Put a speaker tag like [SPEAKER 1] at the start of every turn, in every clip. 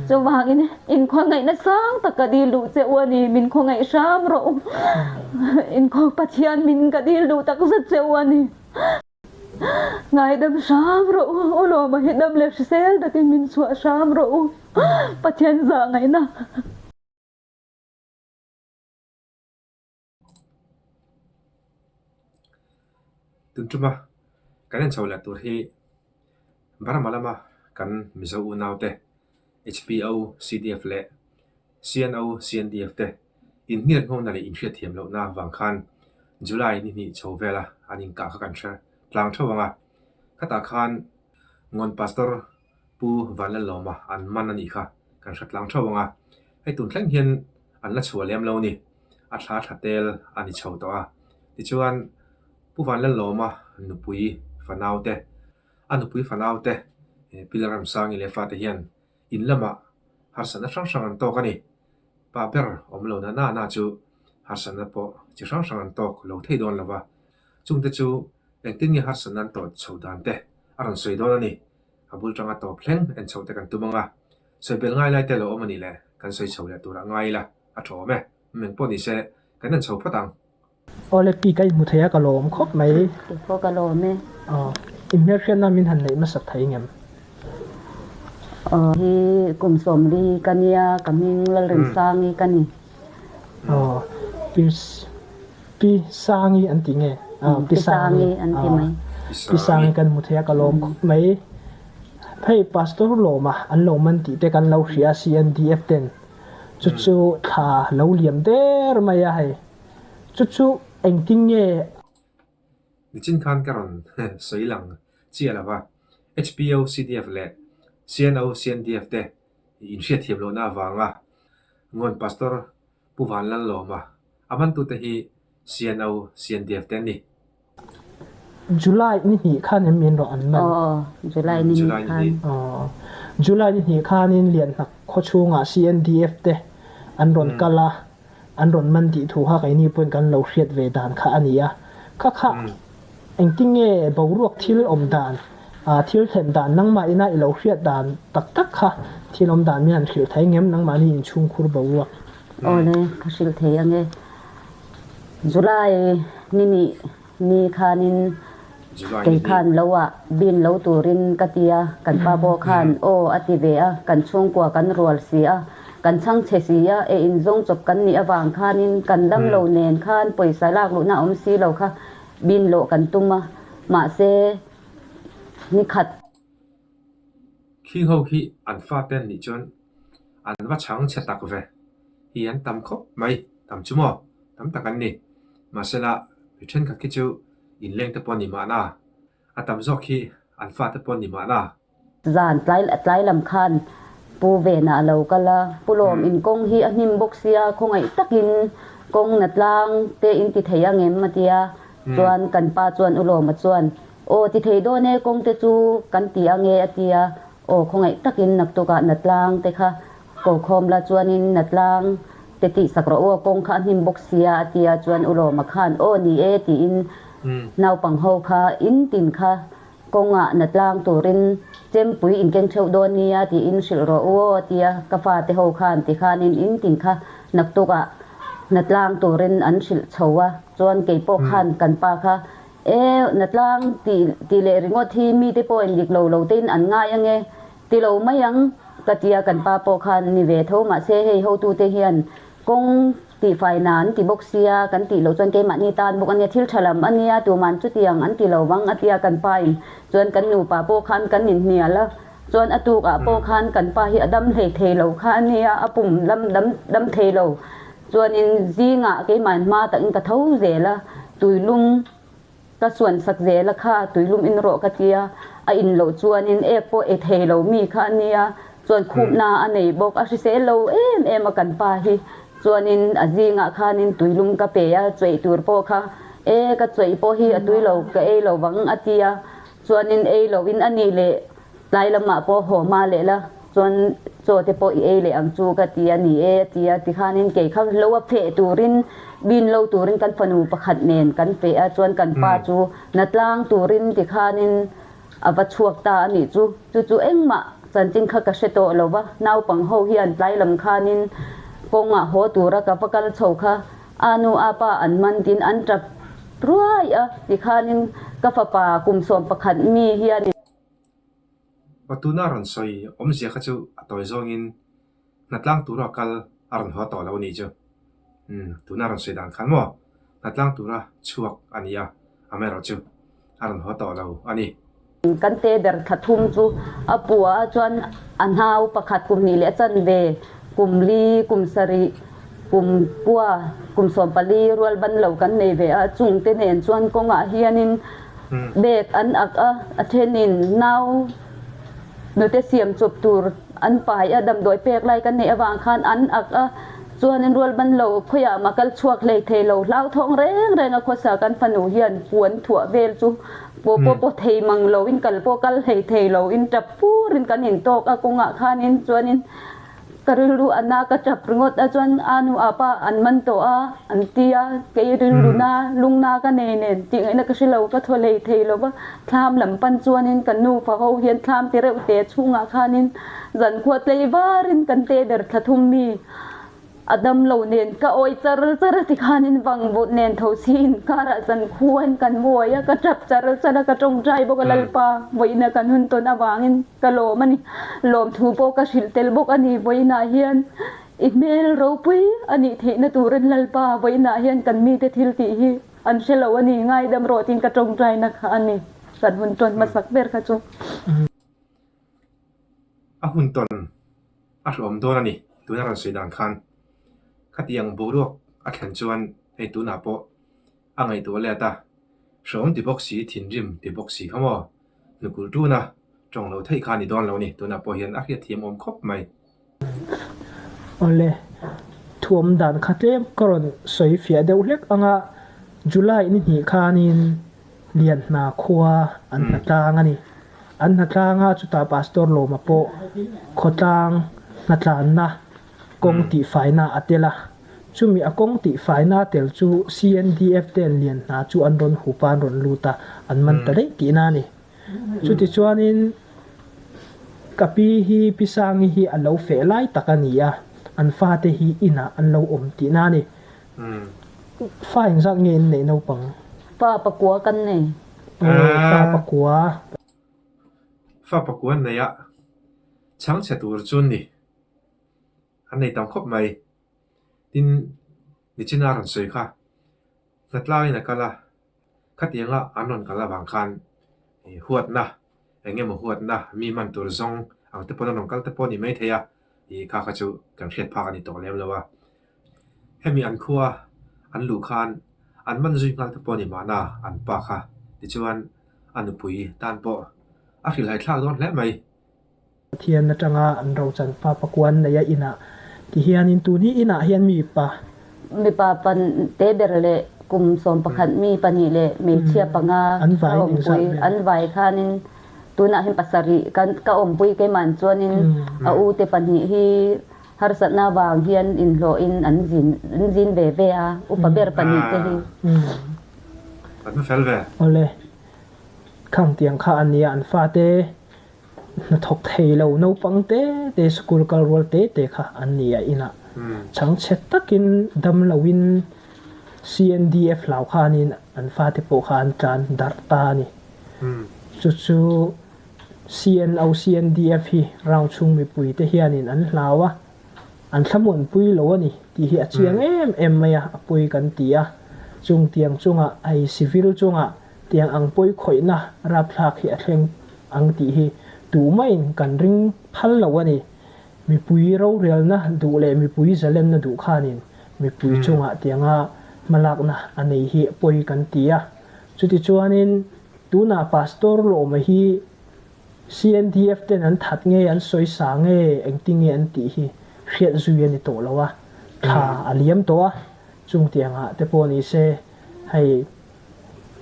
[SPEAKER 1] Chuvangin in khawngaihna sang tak ka dil duh che u a ni, min khawngaih hram rawh u. In khaw Pathian min ka dil duh tak zet che u a ni. Ngaidam hram rawh u, u Lawma hi dam leh hrisel takin min chhuah hram rawh u, Pathian zahngaihna.
[SPEAKER 2] Tun tuma kan en chho leh tur hi Burma lama kan Mizo unaute HPO, CDF leh CNO, CNDF te inhnial nghawngna leh inhriatthiam lohna vang khan July ni hnih chho vela an inkah kha kan hre tlang theuh ang a. Khatah khan Ngawn Pastor Pu Vanlalawma an man a nih kha kan hre tlang theuh ang a, hei tun thleng hian an la chhuah lem lo a ni, a thla thla tel a ni chho tawh a. Tichuan Pu Vanlalawma nupui fanau te, a nupui fanau te Pi Lalramsangi leh fate hian in lamah harsatna hrang hrang an tawk a ni. Pa ber awm lo na na na chu harsatna pawh chi hrang hrang an tawk lo thei dawn lo va, chungte chu engtin nge harsatna an tawh chhoh dan te a rawn sawi dawn a ni. A bul tanga tawp thleng en chhoh te kan tum ang a, sawi belh ngai lai te lo awm a nih le, kan sawi chho leh turah ngai ila a tha awm e, meng pawh ni se kan en chho phawt ang.
[SPEAKER 3] Awle pi ka inhmu thei a ka lawm khawp mai.
[SPEAKER 1] Kei pawh ka lawm e.
[SPEAKER 3] Aw, inhmelhriatna min han neih hmasak thei ngem?
[SPEAKER 1] Aw hi kum sawmli ka nia, ka hming Lalremsangi ka ni.
[SPEAKER 3] Aw, pi Pi Sangi an ti nge?
[SPEAKER 1] Pi Sangi an ti mai.
[SPEAKER 3] Pi Sangi kan hmu thei a, ka lawm khawp mai. Hei Pastor Lawma an lo man tih te kan lo hria a CNDF ten. Chu chu thla lo liam der mai a hei. Chu chu engtin nge?
[SPEAKER 2] Nichin khan ka rawn sawi lang chiah lo va, HPO, CDF leh CNO, CNDF te inhriatthiam lohna avanga Ngawn Pastor Pu Vanlalawma, a mantute hi CNO, CNDF te an ni.
[SPEAKER 3] July ni hnih khan em min rawh an man?
[SPEAKER 1] Aw, July ni hnih khan.
[SPEAKER 3] Aw, July ni hnih khanin Lianhnak khawchhungah CNDF te an rawn kal a, an rawn man tih thu kha keini pawhin kan lo hriat ve dan kha a ni a. Kha kha Engtin nge boruak thil awm dan, thil thlen dan nangmah ina i lo hriat dan tak tak kha thil awm dan min han hrilh thei ngem nangmahni inchhungkhur boruak?
[SPEAKER 1] Awle, ka hrilh thei ange. July ni nih ni khanin kei khan lo ah bin lo turin ka ti a, kan pa pawh khan aw a ti ve a, kan chhungkua kan rual si a, kan chhangchhe si a, e inzawng chawp kan nih avang khanin kan dam lo nen khan pawisa lak luhna a awm si lo kha Bin loh kan tum a, mahse ni khat.
[SPEAKER 2] Khing ho khi an fate an nih chuan an va chhang chhe tak ve hi an tam khawp mai, tam chu maw? Tam tak an ni. Mahsela mi thenkhat khi chu inleng te pawh a ni mahna, a tam zawk khi an fate pawh a ni mahna.
[SPEAKER 1] Zan tlai lam khan Pu Vena a lo kal a, Pu Lawm in kawng hi a hnim bawk sia, khawngaih takin kawng na tlang te in ti thei ang em? a ti a, chuan kan pa chuan U Lawma chuan, Aw ti thei dawn e, kawng te chu kan ti ang e a ti a, Aw khawngaih takin naktukah na tlang te kha ko khawm la chuanin na tlang te tihsak rawh u a, kawng kha a hnim bawk sia a ti a, chuan U Lawma khan Aw ni e tiin naupang ho kha in tin kha Kawngah na tlang turin chempui in keng theuh dawn nia tiin hrilh rawh u aw tia ka fate ho khan ti khanin in tin kha naktukah na tlang turin an hrilh chho a, chuan kei pawh khan kan pa kha e na tlang tih tih leh ringawt hi mite pawhin dik lo lo tein an ngai ange ti lo mai ang ka tia kan pa pawh khan ni ve tho mahse hei hotute hian Kawng tihfai na an ti bawk sia, kan tih loh chuan keimahni tan bawk a nia, thil tha lam a nia, tuman chutiang an ti lo vang a tia kan pa in chuan kan nupa pawh khan kan inhnial a, chuan a tuk ah pawh khan kan pa hi a dam hlei thei lo kha a nia, a pum lam dam dam thei lo chuanin zingah keimah hma takin ka tho zel a, tuilum Ka suan sak zel a kha, tuilum in rawh ka tia, a in loh chuanin ek pawh e thei lo mi kha a nia, chuan khupna a nei bawk, a hrisel lo em em a kan pa hi, chuanin a zingah khanin tuilum ka pe a, chuaih tur pawh kha e ka chuaih pawh hi a tui lo ka ei lo vang a tia, chuanin ei loh in a nih leh tlai lamah pawh haw hma leh la, chuan chaw te pawh i ei leh ang chu ka ti a ni e a ti a, tikhanin kei kha lo a feh turin bin lo turin kan fanu pakhat nen kan feh a, chuan kan pa chu na tlang turin tikhanin a va chhuak ta a nih chu, chu chu engmah. Chanchin kha ka hre tawh lo va, naupang ho hian tlai lam khanin kawngah haw tura ka va kal chho kha a nu a pa an man tin an tap ruai a tikhanin ka fapa kum 11 mi hian.
[SPEAKER 2] Aw tuna rawn sawi awmzia kha chu a tawi zawngin hnatlang tura kal a rawn haw tawh lo a nih chu. Umm tuna rawn sawi dan khan maw hnatlang tura chhuak a ni a, amaherawhchu a rawn haw tawh lo a ni.
[SPEAKER 1] Kan te ber thla thum chu a pua a chuan a nau pakhat kum hnih leh a chanve, kum li, kum sarih, kum kua, kum 14 rual ban lo kan nei ve a, chungte nen chuan kawngah hianin bag an ak a, a thenin nau nute siam chawp tur an pai a, damdawi pek lai kan neih avang khan an ak a, chuanin rual ban lo khawiah mah kal chhuak hlei thei lo hlauthawng reng reng a khawsa kan fanu hian puan thuah vel chu Paw pawh pawh thei mang lo in kal pawh kal hlei thei lo in tap pur in kan in tawk a kawngah khan in chuan in ka rilru a na ka tap ringawt a chuan a nu a pa an man tawh a an ti a kei rilru na lung na ka nei nen tih ngaihna ka hre lo ka thaw hlei thei lo va thlam lam pan chuan in kan nufa ho hian thlam ti reuh te chhungah khan in zankhua tlei var in kan te ber thla thum mi A dam lo nen ka awi char char a tikhanin vang vawt nen tho siin karah zan khuain kan buai a, ka tap char char a, ka tawngtai bawk a Lalpa vawiina kan hun tawn avangin ka lawm a ni. Lawmthu pawh ka hrilh tel bawk a ni. Vawiinah hian i hmel ropui a nih theihna turin Lalpa vawiinah hian kan mite thil tih hi an hre lo a ni, ngaidam rawh tiin ka tawngtaina kha a ni. Kan hun tawn hmasak ber kha chu.
[SPEAKER 2] A hun tawn a hlawm dawn a ni tuna rawn sawi dan khan khatiang boruak a thlen chuan hei tunah pawh a ngaihtuah let a, hrehawm ti bawk si, thinrim ti bawk si kha maw hnukul tuna tawng lo theih kha a ni dawn lo a ni tunah pawh hian a hriatthiam awm khawp mai.
[SPEAKER 3] Awle, thuam dan kha tlem ka rawn sawi fiah deuh hlek anga July ni hnih khanin Lianhna khua an hnatlang a ni. An hnatlang a, chutah Pastor Lawma pawh khawtlang hnatlanna kawng tihfaina a tel a. Chumi a kawng tihfaina a tel chu CNDF ten Lianhna chu an rawn hup a, an rawn lut a, an man ta daih tihna a ni. Chutichuanin ka pi hi Pi Sangi hi a lo feh lai tak a ni a, an fate hi inah an lo awm tihna a ni. Fa engzat nge in neih naupang?
[SPEAKER 1] Fa pakua kan nei.
[SPEAKER 3] Aw, fa pakua.
[SPEAKER 2] Fa pakua an nei a, chhangchhe tur chu an ni. An nei tam khawp mai. Tin, nichina rawn sawi kha, hnatlangin a kal a, Khatianga an rawn kal avang khan huatna, eng emaw huatna, mi hman tur zawng ang te pawn an rawn kal te pawh a ni maithei a, ih kha kha chu kan hriat phak a ni tawh lem lo a. Hemi an khua an luh khan an man zui nghal te pawh a ni mahna an pa kha tichuan a nupui tan pawh a hrilhhai thlak dawn hle mai.
[SPEAKER 3] Pathian atanga an rochan pa pakuan nei a inah ti hianin tun hi inah hian mi pa.
[SPEAKER 1] Mipa pan te ber leh kum 11 mi pahnih leh hmeichhia panga ka awmpui an vai khanin tunah hian pasarih kan ka awmpui keimah chuanin a u te pahnih hi harsatna vang hian inhlawhin an zin an zin ve ve a upa ber pahnih te hi.
[SPEAKER 2] An fel ve.
[SPEAKER 3] Awle khang tiang kha a nia an fate Hnathawk thei lo naupang te te school kal rual te te kha an ni a inah chhangchhe takin dam loin CNDF hlau khanin an fate pawh kha an tlan darh ta a ni. Chu chu CNO CNDF hi round chhung mipui te hianin an hlau a, an thlamuanpui lo a ni tih hi a chiang em em mai a, a pawi kan ti a. Chung tiang chungah hei civil chungah Tiang ang pawi khawihna rapthlak hi a thleng ang tih hi tumahin kan ring phal lo a ni. Mipui rorelna duh leh mipui zalenna duh khanin mipui chungah tianga hmalakna a nei hi pawi kan ti a. Chutichuanin tunah Pastor Lawma hi CNDF ten an that nge an sawisa nge engtinge an tih hi hriat zui a ni tawh lo a, thla a liam tawh a, chung tiangah te pawh ni se hei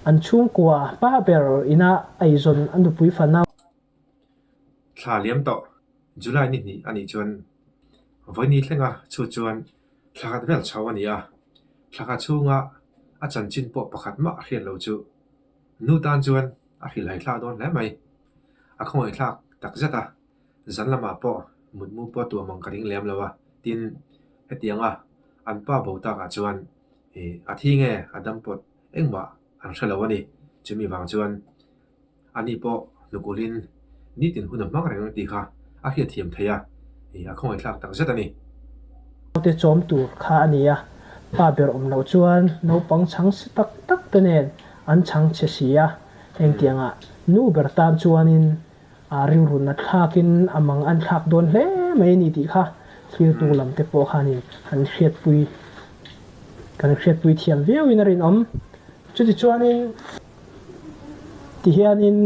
[SPEAKER 3] An chhungkua pa ber ina eizawn a nupui fanau.
[SPEAKER 2] Thla liam tawh July ni hnih a nih chuan vawiini thlenga chhut chuan thla khat vel chho a ni a, thla khat chhunga a chanchin pawh pakhat mah a hriat lo chu nu tan chuan a hrilhhai thlak dawn hle mai. A khawngaihthlak takzet a. Zan lamah pawh mutmu pawh tuam ang ka ring lem lo a, tin, hetianga an pa bo takah chuan ih a thi nge a dam pawt engmah an hre lo a ni. Chumi vang chuan ani pawh hnuk ulhin nitin hun a hmang reng tih kha a hriatthiam theih a, ih a khawngaihthlak tak zet a ni.
[SPEAKER 3] Naute chawm tur kha a ni a, pa ber awm loh chuan naupang chhang si tak tak te nen an chhang chhe si a, engtiangah nu ber tan chuanin A rilrunna thlakin a mang an thlak dawn hle mai a ni tih kha thiltu lam te pawh khanin an hriatpui kan hriatpui thiam viauin a rinawm. Chutichuanin tihianin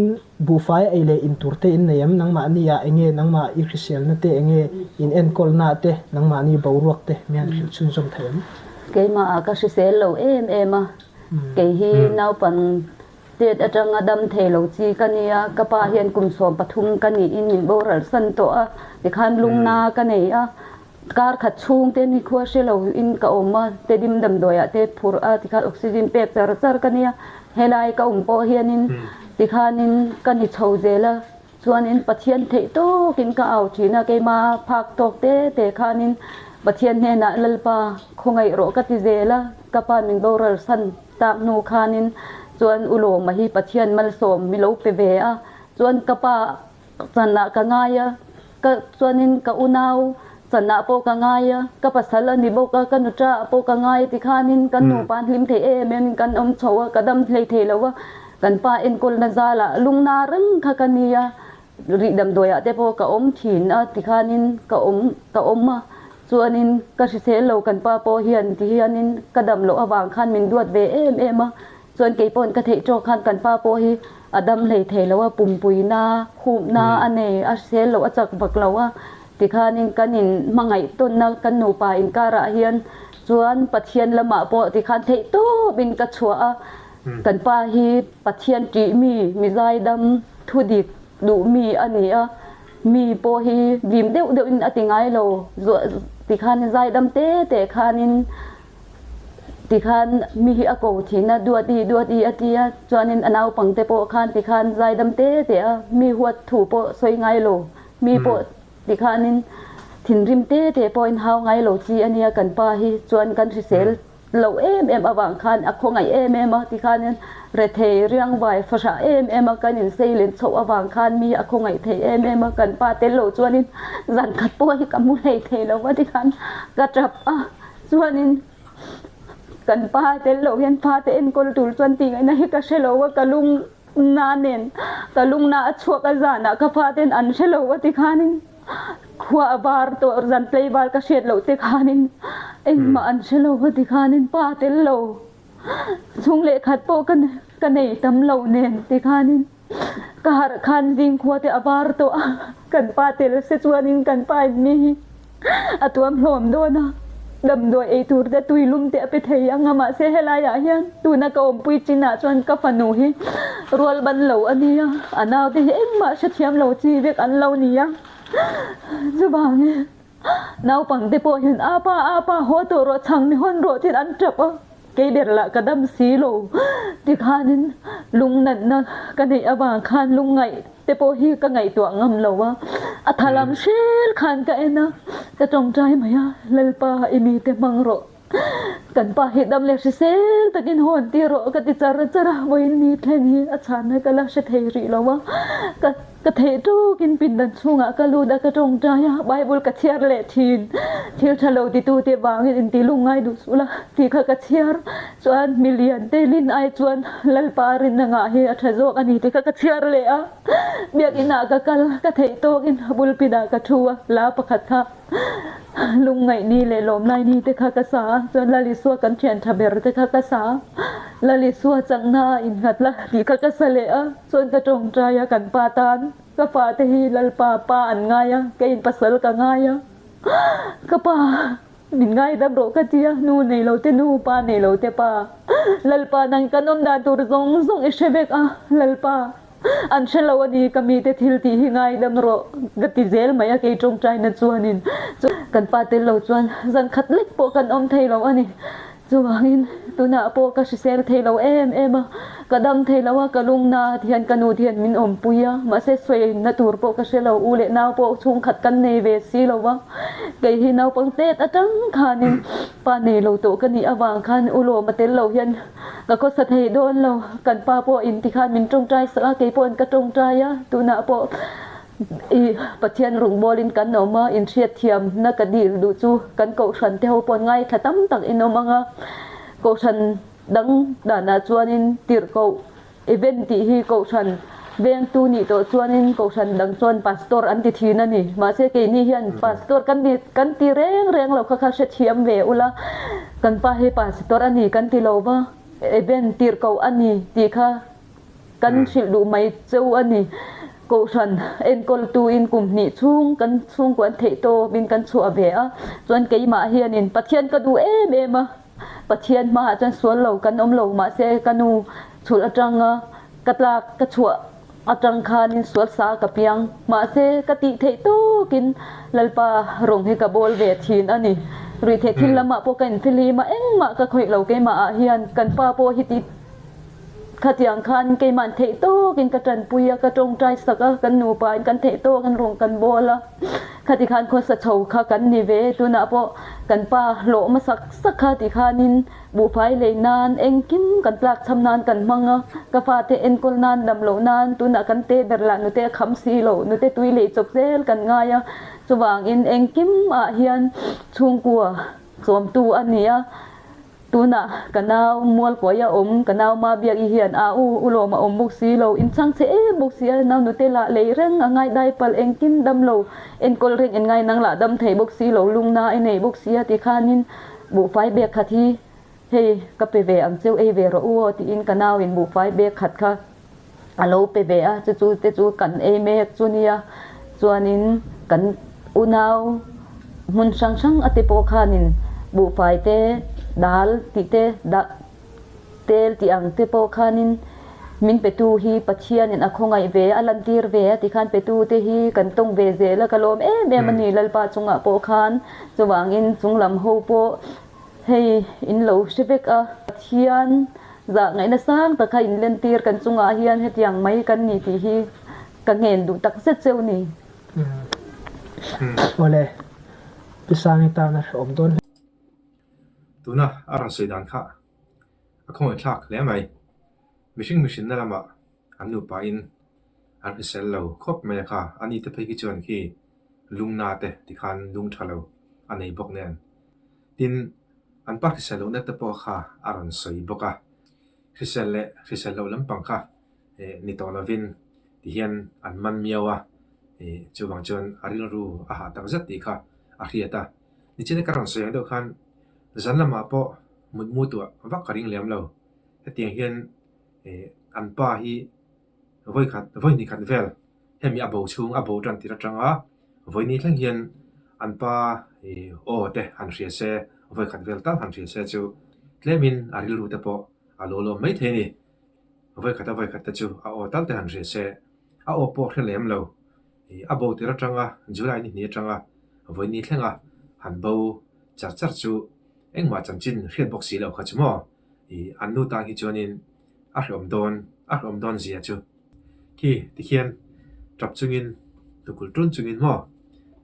[SPEAKER 3] buhfai ei leh in tur te in nei em? Nangmahni ah enge nangmah i hriselna te enge in enkawlna te nangmahni boruak te mi han hrilh chhunzawm thei em?
[SPEAKER 1] Keimah ah ka hrisel lo em em a, kei hi naupang Tet atanga dam thei lo chi ka nia, ka pa hian kum 13 ka niin min boral san tawh a, tikhan lungna ka nei a, kar khat chhung te nikhua hre lo in ka awm a, tedim damdawi ah te phurh a, tikhan oxygen pek char char ka nia, helai ka awm pawh hianin tikhanin ka ni chho zel a. Chuanin Pathian theih tawkin ka au thin a, keima phak tawk te te khanin Pathian hnenah Lalpa khawngaih rawh ka ti zel a, ka pa min boral san tak hnu khanin chuan U Lawma hi Pathian malsawm mi lo pe ve a, chuan ka pa chanah ka ngai a, ka chuanin ka unau chanah pawh ka ngai a, ka pasal a ni bawk a, ka nuṭa ah pawh ka ngai ti khanin kan nupa hlim thei em em kan awm chho a, ka dam hlei thei lo a. Kan pa enkawlna zalah lungna reng kha ka nia, rih damdawiah te pawh ka awm thin a tikhanin ka awm ka awm a, chuanin ka hrisel lo kan pa pawh hian tihianin ka dam loh avang khan min duat ve em em a, chuan kei pawhin ka theih tawk khan kan pa pawh hi a dam hlei thei lo a, pumpuina khumna a nei a hrisel loh a chak vak lo a, tikhanin kan in hmangaih tawnna kan nupa inkarah hian chuan Pathian lamah pawh tikhan theih tawpin ka chhuah a. Kan pa hi Pathian ṭih mi, mi zaidam, thudik duh mi a ni a, mi pawh hi dim deuh deuhin a ti ngai lo, ti khan zaidam te te khanin ti khan mi hi a ko thin a, duati duati a ti a, chuanin a naupang te pawh khan ti khan zaidam te te a, mi huat thu pawh sawi ngai lo, mi pawh ti khanin thinrim te te pawhin hau ngai lo chi a nia kan pa hi, chuan kan hrisel Loh em em avang khan a khawngaih em em a, tikhanin rethei riangvai fahrah em em a kan insei len chhoh avang khan mi a khawngaih thei em em a, kan pa tel lo chuanin zan khat pawh hi ka mu hlei thei lo va tikhan ka tap a, chuanin kan pa tel lo hian fate enkawl tur chuan tih ngaihna hi ka hre lo a, ka lung na nen ka lung na a chhuak a zanah ka faten an hre lo a tikhanin. Khua a var tawh zan tlei val ka hriat loh te khanin engmah an hre lo va ti khanin pa tel lo chhung leh khat pawh ka ka nei tam lo nen ti khanin ka harh khan zing khua te a var tawh a kan pa tel se chuanin kan pa in mi hi a tuam hlawm dawn a damdawi ei tur te tui lum te a pe thei ang a mahse helai ah hian tuna ka awmpui chin ah chuan ka fanu hi rual ban lo a nia a naute hi engmah hrethiam lo chi vek an lo ni a chuvangin naupang te pawh hian apa apa haw tawh rawh chhang mi hawn rawh tiin an tap a kei ber lah ka dam si lo tikhanin lung natna ka neih avang khan lungngaih te pawh hi ka ngaihtuah ngam lo a, a tha lam hrel khan ka en a, ka tawngtai mai a, Lalpa i mite hmang rawh, kan pa hi dam leh hrisel takin hawn tir rawh ka ti char char a, vawiin ni thleng hi a chhanna ka la hre thei rih lo a, ka ka theih tawkin pindan chhungah ka lut a, ka tawngtai a, Bible ka chhiar leh thin, thil tha lo titute vangin inti lungngai duh suh la tih kha ka chhiar. Chuan milian te lin ai chuan Lalpa rinna ngah hi a tha zawk a ni tih kha ka chhiar leh a, biakinn ah ka kal ka theih tawkin a bulpin ah ka thu a, la pakhat kha lungngaih ni leh lawmlai ni te kha ka sa a, chuan Lal Isua kan thian tha ber te kha ka sa a, Lal Isua chakna a innghat la tih kha ka sa leh a, chuan ka tawngtai a kan pa tan ka fate hi Lalpa pa an ngai a, keiin pasal ka ngai a, ka pa. Min ngaidam rawh ka ti a, nu nei lo te nu, pa nei lo te pa. Lalpa nang kan awm dan tur zawng zawng i hre vek a, Lalpa an hre lo a ni ka mite thil tih hi ngaidam rawh ka ti zel mai a kei tawngtaina chuanin kan pa tel lo chuan zan khat lek pawh kan awm thei lo a ni. Chuvangin tunah pawh ka hrisel thei lo em em a, ka dam thei lo a, ka lungna ti hian ka nu ti hian min awmpui a, mahse sawina tur pawh ka hre lo, u leh nau pawh chhungkhat kan nei ve si lo va, kei hi naupang tet atang khanin pa nei lo tawh ka nih avang khan u lawm a tel lo hian ka khawsa thei dawn lo, kan pa pawh in ti khan min tawngtai sak a, kei pawhin ka tawngtai a, tunah pawh I Pathian rawngbawlin kan awm a, inhriatthiamna ka dil duh chu kan kohhran te ho pawh ngaithla tam tak in awm ang a, kohhran dang danah chuanin tirhkoh event tih hi kohhran vengtu nih tawh chuanin kohhran dang chuan pastor an ti thin a ni. Mahse keini hian pastor kan ni kan ti reng reng lo kha kha hrethiam ve ula, kan pa hi pastor a ni kan ti lo va, event tirhkoh a ni tih kha Kan hrilh duh mai cheu a ni. Kohhran enkawltuin kum hnih chhung kan chhungkuan theih tawpin kan chhuah ve a, chuan keimah hianin Pathian ka duh em em a, Pathian hmaah chuan sual lo kan awm lo mahse ka nu chhulh atanga ka tlak ka chhuah atang khanin sual sa ka piang mahse ka tih theih tawkin Lalpa rawng hi ka bawl ve thin a ni. Ruihtheih thil lamah pawh ka infihlim a, engmah ka khawih lo keimahah hian kan pa pawh hi ti Khatiang khan keimah theih tawkin ka tanpui a, ka tawngtai sak a, kan nupa in kan theih tawkin rawng kan bawl a. Khati khan khawsa chho kha kan ni ve, tunah pawh kan pa hlawh hmasak sak kha ti khanin buhfai lei nan engkim kan tlak cham nan kan hmang a, ka fate enkawl nan dam loh nan tunah kan te ber lah nute a kham si lo, nute tui lei chawp zel kan ngai a, chuvangin engkim ah hian chhungkua chawmtu a ni a. Tunah ka nau Mualkuai a awm, ka nau Mabiaki hian a u u lawm a awm bawk si lo, in chhang che em bawk si a, nau nute lah lei reng a ngai dai palh engkim dam lo, enkawl reng en ngai nang lah dam thei bawk si lo, lungna i nei bawk si a ti khanin buhfai bek khat hi hei ka pe ve ang cheu ei ve rawh u aw tiin ka nau in buhfai bek khat kha a lo pe ve a, chu chu te chu kan ei mek chu nia, chuanin kan unau hmun hrang hrang a te pawh khanin buhfai te dal tih te dah tel tih ang te pawh khanin min petu hi Pathianin a khawngaih ve a lantir ve a tikhan petu te hi kan tawng ve zel a ka lawm em em a ni Lalpa chungah pawh khan chuvangin chunglam ho pawh Hei in lo hre vek a. Pathian zah ngaihna sang tak kha in lentir kan chungah hian hetiang mai kan ni tih hi ka ngen duh tak zet cheu ni.
[SPEAKER 3] Awle, Pi Sangi tan a hrehawm dawn hle.
[SPEAKER 2] Tuna a rawn sawi dan kha a khawngaihthlak hle mai. Mihring mihrinna lamah an nupain an hrisel lo khawp mai a kha. Ani te phei khi chuan khi lungna te tikhan lung tha lo a nei bawk nen. Tin, an pa hrisel lohna te pawh kha a rawn sawi bawk a, hrisel leh hrisel loh lampang kha ni tawh lovin tihian an man miau a, chuvang chuan a rilru a hah tak zet tih kha a hriat a. Nichina ka rawn sawi ang deuh khan zan lamah pawh mutmu tuah vak ka ring lem lo, hetiang hian an pa hi vawikhat vawihnih khat vel hemi a bo chhung a bo tan tir atanga vawini thleng hian an pa aw te han hria se vawikhat vel tal han hria se chu tlemin a rilru te pawh a lo lawm mai thei a ni. Vawikhat a vawikhat te chu a aw tal te han hria se a aw pawh hre lem lo. A bo tir atanga July ni hnih atanga vawini thlenga han bo char char chu engmah chanchin hriat bawk si lo kha chu maw an nu tan hi chuanin a hrehawm dawn a hrehawm dawn zia chu. Khi tikhian tap chungin tukul tun chungin maw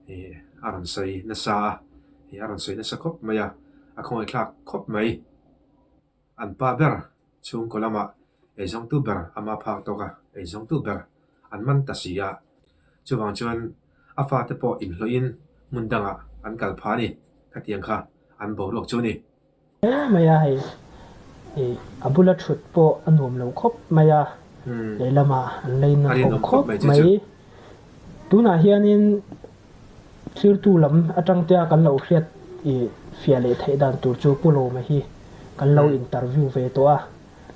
[SPEAKER 2] ih a rawn sawi nasa a, ih a rawn sawi nasa khawp mai a, a khawngaihthlak khawp mai. An pa ber chhungkaw lamah eizawngtu ber ama phak tawk a, eizawngtu ber an man ta si a, chuvang chuan a fate pawh inhlawhin hmun dangah an kal phah a ni, khatiang kha an boruak chu a ni.
[SPEAKER 3] Hle mai a hei ih a bula thut pawh a nuam lo khawp mai a lehlamah an lei na awm khawp mai tunah hianin thirtu lam atang tea kan lo hriat ih fiah leh theih dan tur chu Pu Lawma hi kan lo interview ve tawh a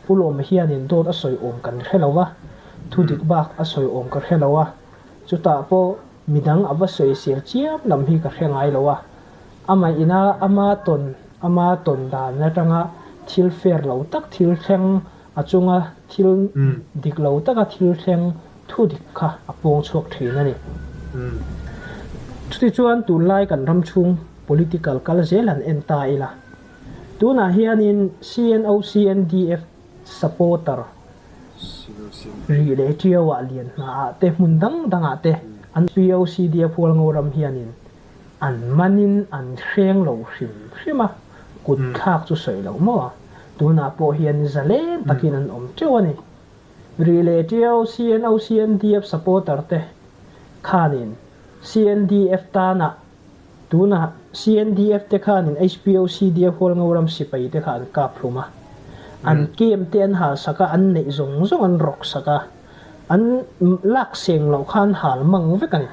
[SPEAKER 3] Pu Lawma hianin dawt a sawi awm kan hre lo va thu dik bak a sawi awm ka hre lo a chutah pawh midang a va sawi sel chiam lam hi ka hre ngai lo a. Amah ina ama tawn ama tawn dan atanga thil fair lo tak thil thleng a chunga thil dik lo taka thil thleng thu dik kha a pawng chhuak thin a ni. Chutichuan tunlai kan ram chhung political kal zel han en ta ila. Tunah hianin CNO CNDF supporter rih leh Ṭiauah lian hnaah te hmun dang dangah te an PO CDF Hualngo ram hianin an manin an hreng lo hrim hrim a, kut thlak chu sawi loh maw? Tunah pawh hian zalen takin an awm teuh a ni. Rih leh Ṭiau CNO CNDF supporter te khanin CNDF tanah Tunah CNDF te khanin HPO CDF Hualngo ram sipai te kha an kap hlum a. An camp te an hal sak a, an neih zawng zawng an rawk sak a. An lak seng loh kha an hal mang vek a ni.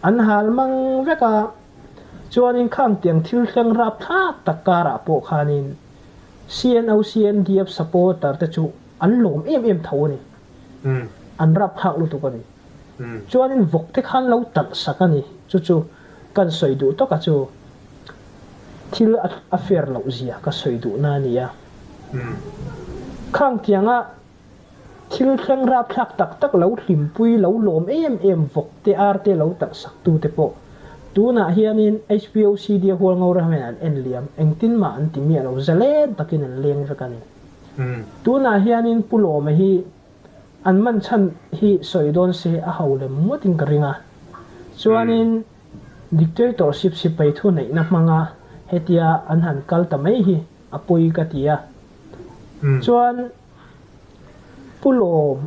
[SPEAKER 3] An hal mang vek a, chuanin khang tiang thil thleng rap thlak tak karah pawh khanin CNO CNDF supporter te chu an lawm em em tho a ni. An rap thlak lutuk a ni. Chuanin vawk te khan lo talh sak a ni. Chu chu kan sawi duh tawk a chu thil a fair loh zia ka sawi duhna a ni a. Khang tianga thil thleng rapthlak tak tak lo hlimpui lo lawm em em vawk te ar te lo talh sak tu te pawh tunah hianin HPOCD a hual ngo ram hian an en liam engtin mah an ti miah lo zalen takin an leng vek a ni. Tunah hianin Pu Lawma hi An man chhan hi sawi dawn se a ho lem ngawtin ka ring a. Chuanin dictatorship sipai thu neihna hmanga hetia an han kal ta mai hi a pawi ka ti a. Chuan Pu Lawm,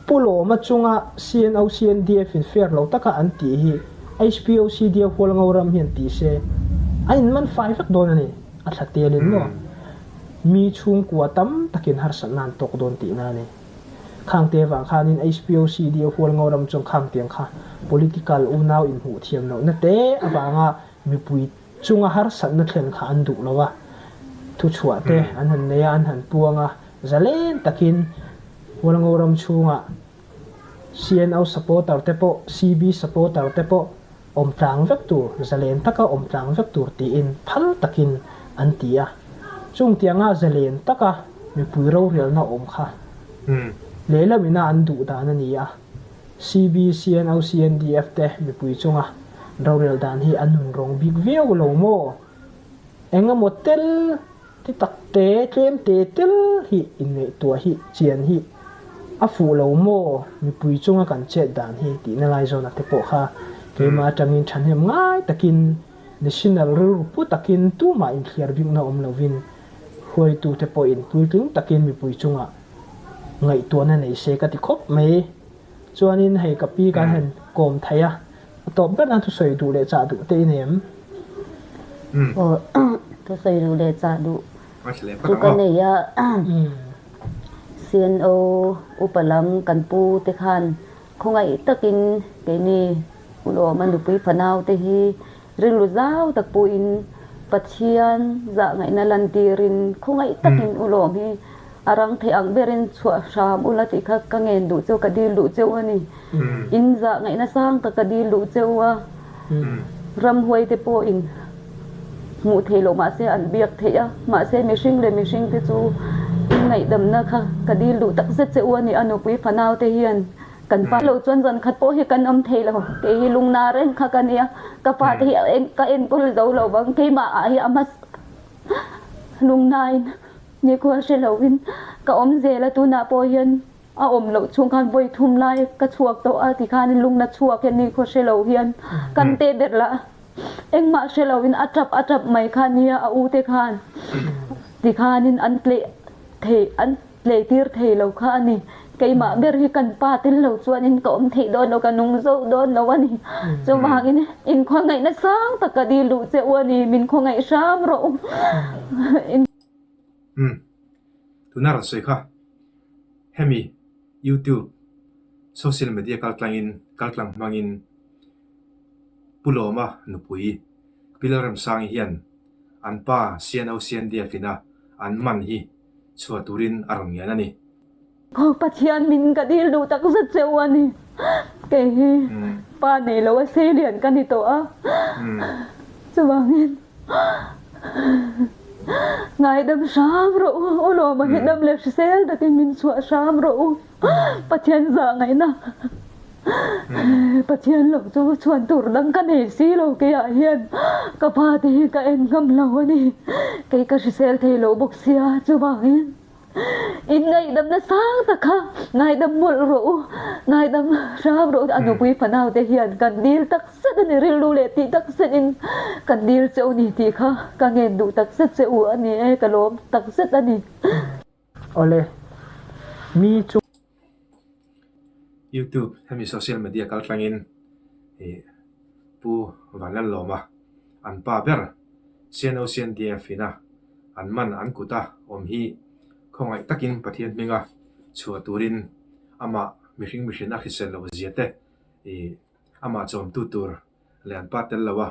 [SPEAKER 3] Pu Lawma chunga CNO CNDF in fair lo taka an tih hi HPO CDF Hualngo ram hian ti se a in man fai vek dawn a ni, a thla telin maw? Mi chhungkua tam takin harsatna an tawk dawn tihna a ni. Khangte vang khanin HPOCD a hual ngo ram chuan khangtiang kha political unau inhmuh thiam lohna te avanga mipui chunga harsatna thlen kha an duh lo a. Thuchhuah te an han nei a, an han puang a, zalen takin Hualngo ram chhungah CNO supporter te pawh, CB supporter te pawh awm tlang vek tur, zalen taka awm tlang vek tur tiin phal takin an ti a. Chung tianga zalen taka mipui rorelna awm kha lehlam ina an duh dan a ni a. CB, CNO, CNDF te mipui chunga rorel dan hi a nun rawng bik viau lo maw? Engemaw tel Ti tak te, tlem te tel hi inngaihtuah hi chian hi a fuh lo maw? Mipui chunga kan chet dan hi tihna lai zawn a te pawh kha keimah atangin thahnem ngai takin national rilru pu takin tumah inthliar bikna awm lovin hruaitute pawhin puitling takin mipui chunga ngaihtuahna nei se ka ti khawp mai. Chuanin hei ka pi kan han kawm thei a, A tawp ber nan thusawi duh leh chah duh te i nei em?
[SPEAKER 1] Aw, thusawi duh leh chah duh chu ka nei a. CNO upa lam kan pu te khan khawngaih takin keini Ulawma nupui fanau te hi rilru zau tak puhin Pathian zah ngaihna lantirin khawngaih takin Ulawm hi A rang theih ang berin chhuah hram ula tih kha ka ngen duh cheu, ka dil duh cheu a ni. In zah ngaihna sang tak ka dil duh cheu a, ramhuai te pawhin hmuh theih loh mahse an biak theih a, mahse mihring leh mihring te chu in ngaihdamna kha ka dil duh tak zet cheu a ni. A nupui fanau te hian kan pa loh chuan zan khat pawh hi kan awm thei lo, kei hi lungna reng kha ka nia, ka pa te hi ka enkawl zo lo vang, keimah ah hi a hmasa lungnain. Nikhua hre loin ka awm zel a, tunah pawh hian a awm loh chhung khan vawi thum lai ka chhuak tawh a tikhanin lungna chhuak hian nikhua hre lo hian kan te ber lah engmah hre loin a tap a tap mai kha nia a u te khan tikhanin an tleh thei an tleh tir thei lo kha a ni. Keimah ber hi kan pa tel lo chuanin ka awm theih dawn lo ka nung zo dawn lo a ni. Chuvangin inkhawngaihna sang tak ka dil duh che u a ni min khawngaih hram rawh u.
[SPEAKER 2] Umm. Tuna rawn sawi kha hemi YouTube social media kaltlangin kaltlang hmangin Pu Lawma nupui Pi Lalremsangi hian an pa CNO CNDF ina an man hi chhuah turin a rawn ngen a ni.
[SPEAKER 1] Aw Pathian min ka dil duh tak zet che u a ni. Kei hi pa nei lo a sei lian ka ni tawh a. Chuvangin ngaidam hram rawh u, u lawma hi dam leh hrisel takin min chhuah hram rawh u. Pathian zah ngaihna. Pathian lo chu chhuan tur dang ka nei si lo keiah hian ka pa te hi ka en ngam lo a ni. Kei ka hrisel thei lo bawk sia chuvangin in ngaihdamna sang tak kha ngaidam mawlh rawh u, ngaidam hram rawh u a nupui fanau te hian kan dil tak zet a ni rilru leh tih tak zet in kan dil che u ni tih kha ka ngen duh tak zet che u a ni e ka lawm tak zet a ni.
[SPEAKER 3] Awle, mi chu.
[SPEAKER 2] Youtube hemi social media kal tlangin ih Pu Vanlalawma an pa ber CNO CNDF ina an man an kuta awm hi khawngaih takin Pathian hminga chhuah turin amah mihring mihrin a hrisel loh zia te ih amah chawmtu tur leh an pa tel loa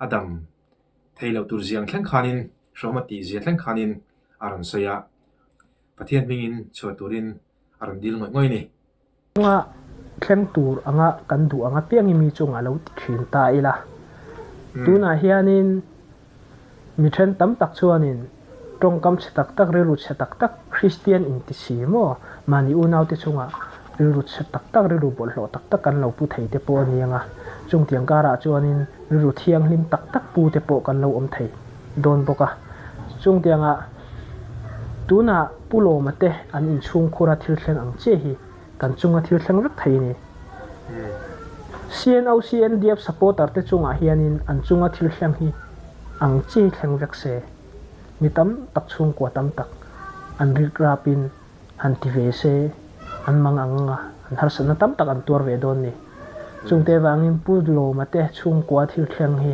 [SPEAKER 2] a dam thei loh tur ziang thleng khanin hrawm a tih zia thleng khanin a rawn sawi a, Pathian hmingin chhuah turin a rawn dil ngawih ngawih a ni.
[SPEAKER 3] Chunga thleng tur anga kan duh ang apiang i mi chungah lo ti thin ta ila. Tunah hianin mi then tam tak chuanin tawngkam chhe tak tak, rilru chhe tak tak, Kristian inti si maw, mahni unaute chungah rilru chhe tak tak, rilru bawlhhlawh tak tak kan lo pu thei te pawh a ni ang a. Chungtiang karah chuanin rilru thianghlim tak tak pu te pawh kan lo awm thei dawn bawk a. Chungtiangah tunah Pu Lawma te an inchhungkhura thil thleng ang chiah hi kan chunga thil thleng vek thei a ni. CNO CNDF supporter te chungah hianin an chunga thil thleng hi ang chi thleng vek se, mi tam tak chhungkua tam tak an rikrapin han ti ve se, an mang ang a, an harsatna tam tak an tuar ve dawn ni. Chungte vangin Pu Lawma te chhungkua thil thleng hi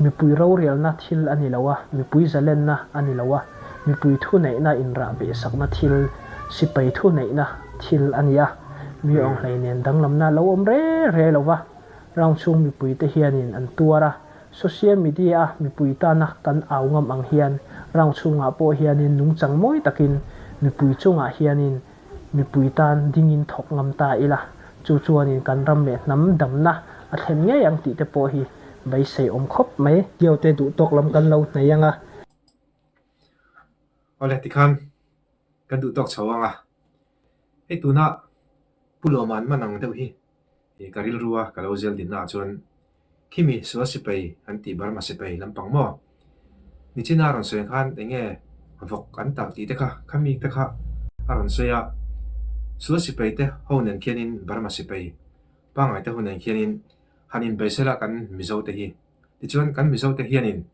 [SPEAKER 3] mipui rorelna thil a ni lo a, mipui zalenna a ni lo a, mipui thuneihna inrah behsakna thil, sipai thuneihna thil a ni a. Mi awnghlei nen danglamna lo awm re re lo va, round chhung mipuite hianin an tuar a, Social media a mipui tana kan au ngam ang hian round chhungah pawh hianin nungchang mawi takin mipui chungah hianin mipui tan dingin thawk ngam ta ila, chu chuanin kan ram leh hnam damna a thlen ngei ang tih te pawh hi beisei awm khawp mai. Diote duh tawk lam kan lo hnei ang a.
[SPEAKER 2] Awle tikhan kan duh tawk chho ang a, hei tuna Pu Lawma an man ang deuh hi Ka rilru a ka lo zel dinna ah chuan khimi sual sipai an tih Burma sipai lampang maw? Nichina a rawn sawi ang khan eng nge vawk an talh tih te kha khami te kha a rawn sawi a, sual sipai te ho nen khianin Burma sipai pangngai te ho nen khianin han inbei sela kan Mizo te hi. Tichuan kan Mizo te hianin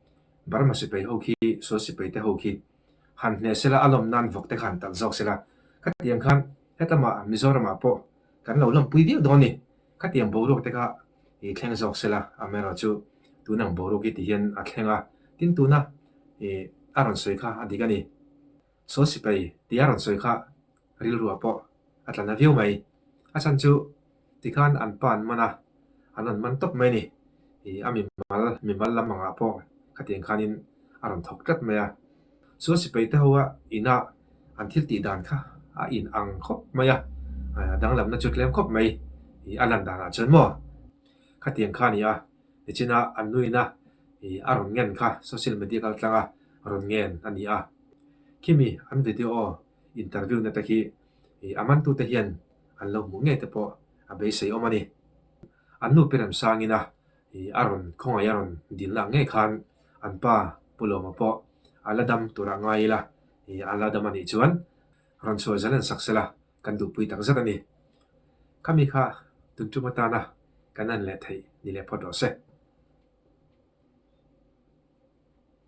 [SPEAKER 2] Burma sipai ho khi sual sipai te ho khi han hneh sela a lawm nan vawk te kha han talh zawk sela. Khatiang khan hetlama Mizoramah pawh Kan lo lawmpui viau dawn a ni. Khatiang boruak te kha i thleng zawk se la, amaherawh chu tun ang boruak hi ti hian a thleng a, tin tuna i a rawn sawi kha a dik a ni. Saw sipai tih a rawn sawi kha rilruah pawh a tla na viau mai. A chhan chu tikhan an pa an man a, an rawn man tawp mai a ni. I a mimal mimal lam angah pawh khatiang khanin a rawn thawk tlat mai a. Chuan sipai te ho a ina an thil tih dan kha a in ang khawp mai a, a danglamna chu tlem khawp mai ih a lan danah chuan maw khatiang kha a ni a, nichina an nuina ih a rawn ngen kha social media kal tlanga rawn ngen a ni a, khimi an video interview na te khi ih a mantute hian an lo hmuh ngei te pawh a beisei awm a ni. An nu pi Remsangina Ih a rawn khawngaih a rawn dil ang ngei khan an pa Pu Lawma pawh a la dam turah ngai ila, ih a la dam a nih chuan rawn chhuah zel an sak sela kan duhpui tak zet a ni. Khami kha tun tum atana kan en leh theih ni leh phawt rawh se.